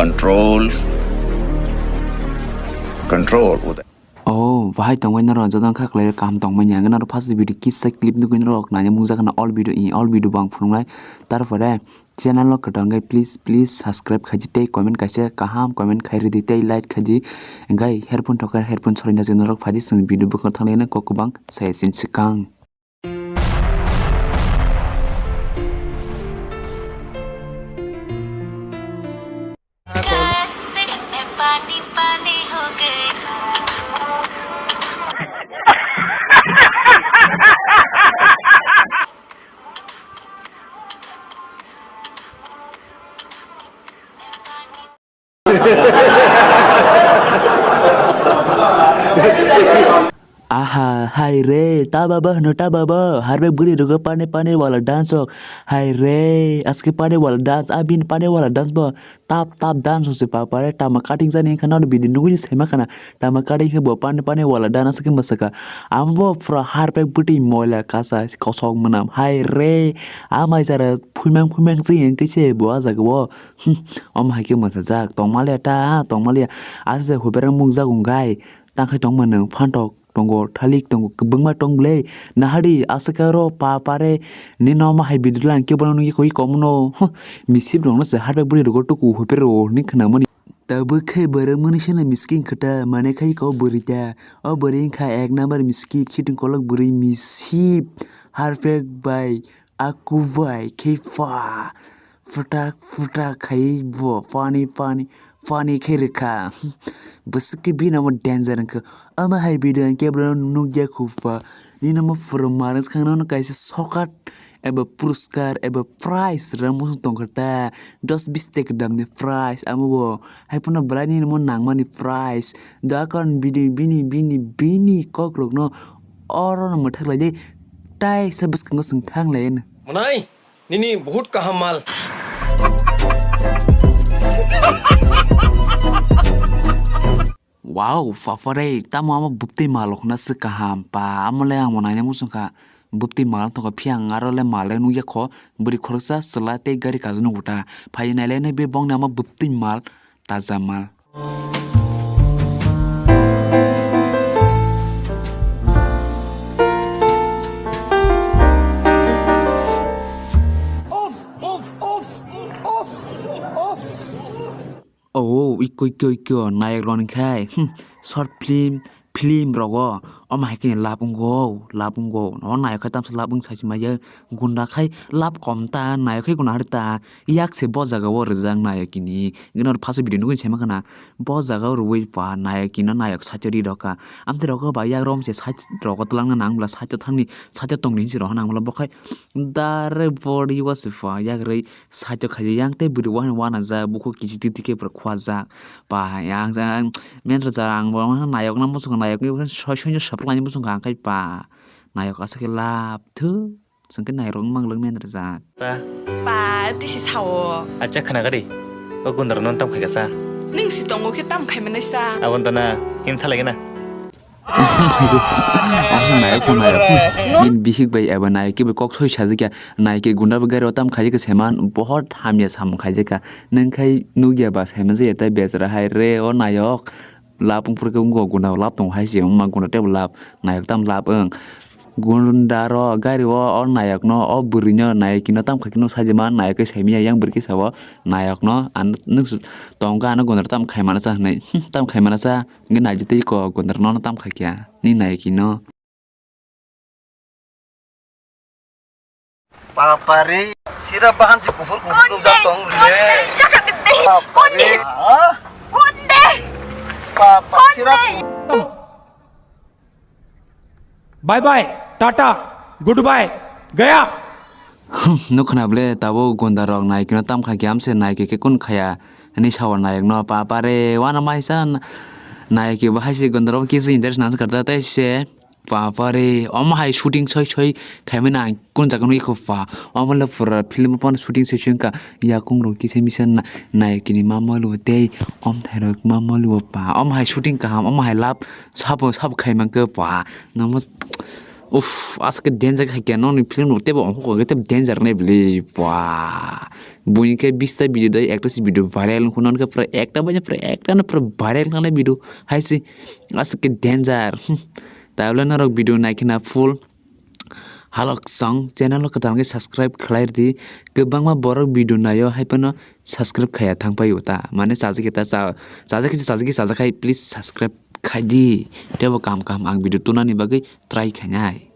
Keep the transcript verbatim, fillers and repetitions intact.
Control. Control. Oh, bahai tongbai norok jotono kha khlai kaham tongmani hwnkheno norok first video kisa clip nugwi norok naina mungjakha na all video in all video bo ang phunuknai. Tarpore channel no kwtal khe please please subscribe khaidi tei comment kaisa kaham comment khairidi tei like khaidi. Hwnkhe headphone thokhe headphone soraina se norok phaidi chwng video bwkhak thanglai kok kwbang saya sin swkang. Aha, hai re, ta baba hwno ta baba, harbe bwrwi rwgo pani pani wala dance o, hai re, aske pani wala dance, abini pani wala dance bo, tap tap dance o se papa re, tama cutting jani wngkha, noro bini nugwi se sema khana, tama cutting khe bo pani pani wala dance khe mwsakha, amo bo pura harbe bwtwi moila kasa kosok mwnam, hai re, amai jara phumang phumang se wngkhe se bo ah jaga o. Hm, omo hai khe mwsajak, tongmaliya ta, tongmaliya. Aswk se hubereng mukjak wngkhai, tangkhai tongma nwng phantok tongo, thalik tongo, kwbangma tong bwle. Nahadi aswk aro pa pare, nini omo hai video lang kebono nugwi koi komono. Hm, misip rokno se harbe bwrwi rogo tuku huber rwo hwnwi khwnamani. Tabuk khe borok mwnwi seno miskin kwta, mane khai ko bwrwi ta. O bwrwi wngkha ek number miskin, khiting kolok bwrwi misip, harpek bai. Aku bai khe pha, phutak phutak khai bo pani pani pani khe rwkha. Bwswk khe bini omo danger wngkha. Omo hai video ang kebono nukya khu pha. Nini omo pura manwi swkang no kaisa sokat eba puraskar eba prize rwna muchung tongkha ta. Dos bis taka damni prize amo bo. Hai phano belai nini omo nangmani prize. Da kon bini bini bini bini kok rokno oro no mwthak lai di. Tai se bwskango swng thang lai. Mwnai, nini buhut kaham mal. Wow, papa re, tamo amo bwtwi mal hwnna se kaham pa, amo le ang bo naina muchung kha, bwtwi mal tongkha, phiya ang aro le mal le nukya kho, bwrwi khoroksa chwla tei gari kajak nukgo ta, phai nai le nai be bongni amo bwtwi mal, taja mal. Oh, ikko, ikko, ikko, nayok rok ni khai, hmm, short film, film rogo, omo hai khe lab wngo, lab wngo, o nayok khai tamsa lab wng sai se maya, gunda khai lab kom ta, nayok khai guna hari ta, yak se bo jaga o rijak nayok kini, gana oro first video nugwi se ma khana, bo jaga o rwui pa nayok kino nayok side o ri rok kha, amtwi rok ba yak rom se side rogo twlang na nang bla side o thangni, side o tongni hinwi se rohor nang bla bo khai, dare body o se pa yak rwi. Side o khaijak yang tei bwrwi uanw uanajak, bukhuk kichik twi twi khe pura khuajak. Pa yang jang, men rwjak ang bo nayok na muchung nayok ni soi soi no saplai ni muchung kha ang khai pa. Nayok aswk khe lab thu. Chwng khe nayok wng mang lwng men rwjak. Cha. Pa tisi sao. Acha khna gari. O gundar non tam khai ka sa. Ning si tongo khe tam khai manai sa. Abon tana him thalai na. Nayok, nayok. Nini bihik bai eba nayok khe bai kok soi sajak ya. Nayok khe gunda bai gari o tam khaijak khe saiman, bohot hamya samung khaijak kha. Nwng khai nukya ba saiman jaya tai bechara hai re o nayok. Lab wng phuru khe wngkha gunda lab tongo hai se wngma gunda tei bo lab nayok tam lab wng. Gunda ro gari o, o nayok no, o bwrwi no nayok kino tam khai khe no sajima nayok khe saimanya yang bwrwi khe sao nayok no ang nwng tong kha ano gunda tam khai mana cha hinwi tam khai mana cha. Hwnkhe naidi tei kok gundar nono tam kha kya ni nai kino. Papari, sira bahan si kufur kufur nukjak tong le. Papari. Konde. Ha? Konde. Papa, sira. Bye bye, tata, goodbye, gaya. Nukhna ble tabuk gunda rok nai kino tam kha khe amse nai khe kun khaya. Ni sawa nayok no papa re wana mai sa nayok bo hai se gunda rok kisi interest nang kar ta tei se papa re omo hai shooting soi soi khaimani ang kun jaga nugwi kho pa omo le pura film phano shooting soi soi wngkha yakung rok kisa misa nayok ni ma molu tei om thai rok ma molu pa omo hai shooting kaham omo hai love sabo sabo khaimang khe pa namo. Uff, aske danger khe keno ni film rok tebo ongkho khe tebo danger nai bili. Wah. Buini khe bista video dai ekta si video viral wngkho non khe pura ekta bai pura ekta no pura viral nai video. Hai si aske danger. Tabla norok video nai khina full. Halok song channel o kwtal khe subscribe khlai di. Kwbangma borok video naio hai phano subscribe khaya thang pai uta. Mane chajak kita chajak kita chajak khai please subscribe khai di. Tebo kam kam ang video tunani bagwi try khainai.